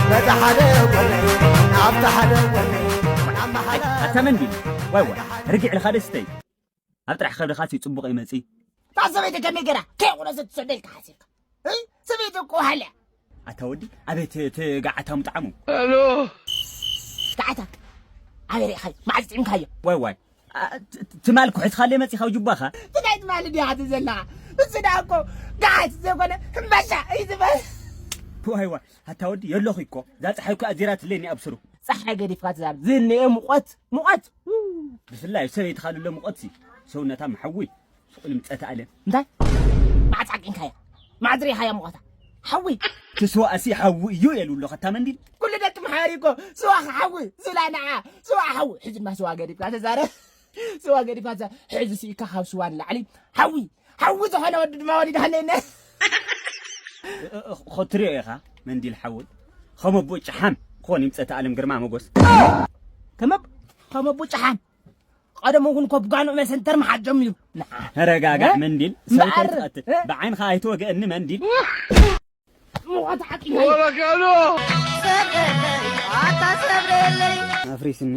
በታ ሓደ ጎነይ፣ ኣብታ ሓደ ጎነይ፣ ኣብ መሓላ ኣታ መንዲል፣ ዋይ ዋይ፣ ርግዕ ኢልካ ደስተይ። ኣብ ጥራሕ ከብድኻሲ ጽቡቕ ይመጺ። እታ ሰበይቲ ከመይ ገይራ ከይቑረሰት ትሰዶ ኢልካ ሓሲብካ? እ? ሰበይቲ እኮ ሃልያ። ኣታ ወዲ፣ ኣቤት እቲ ጋዓታ ምጣዕሙ። ጋዓታ? ኣበይ ርኢኻዮ? መዓዝ ጥዒምካዮ? ዋይ ዋይ። አ፣ ት-፣ ት-፣ ትማል ኩሕዝካለይ መጺኻ ኣብ ጁባኻ? ትናይ ትማል ድያ ሓቲ ዘለኻ? እሱ ደኣ እኮ ጋዓት ዘይኮነ ሕምባሻ እዩ ዝበሃል። ዋይ ዋይ። ኣታ ወዲ የለኹ እኮ። እዛ ጸሓይ እኮ ኣዚራትለይ እኒኣ ኣብ ስሩ። ጸሓይ ገዲፍካ ትዛረብ። ዝንኤ ሙቐት፣ ሙቐት። ብፍላይ ሰበይትኻ ልሎ ሙቐትሲ ሰውነታ መሓዊ። ስቕ ኢሉ ምጸተ ኣለ። እንታይ? መዓዝ ዓቂንካያ? መዓዝ ርኢኻያ ሙቐታ? ሓዊ። እቲ ስዋ ኣሲ ሓዊ እዩ የሉ ኣለኹ፣ ኣታ መንዲል። ኩሉ ደቂ መሓሪ እኮ ስዋ ሓዊ ዝብላ ንዓ። ስዋ ሓዊ። ሕጂ ድማ ስዋ ገዲፍካ ተዛረብ። ስዋ ገዲፋ እዛ ሕዚ ስኢካ ካብ ስዋ ንላዕሊ ሓዊ፣ ሓዊ ዝኾነ ወዲ ድማ ወሊዳ ሃለየና። እ-፣ እ-፣ እ-፣ ኸትሪኦ ኢኻ መንዲል ሓወይ። ኸም ኣቦ ጨሓም ክኾን ይምጸት ኣለም ግርማ ሞገስ። ከም ኣብ-፣ ከም ኣቦ ጨሓም። ቀደም እውን ኮብ ጓኖ መሰንተር መሓት ጀሚሩ። ንዓ። ተረጋጋዕ እ? መንዲል። እምበኣር፣ ሰብከት ትቐትል። እ? ብዓይንኻ ኣይትወግአኒ መንዲል። ሙቐት ዓቂበይ። ወረጋሎ። ኣፍሪስኒ።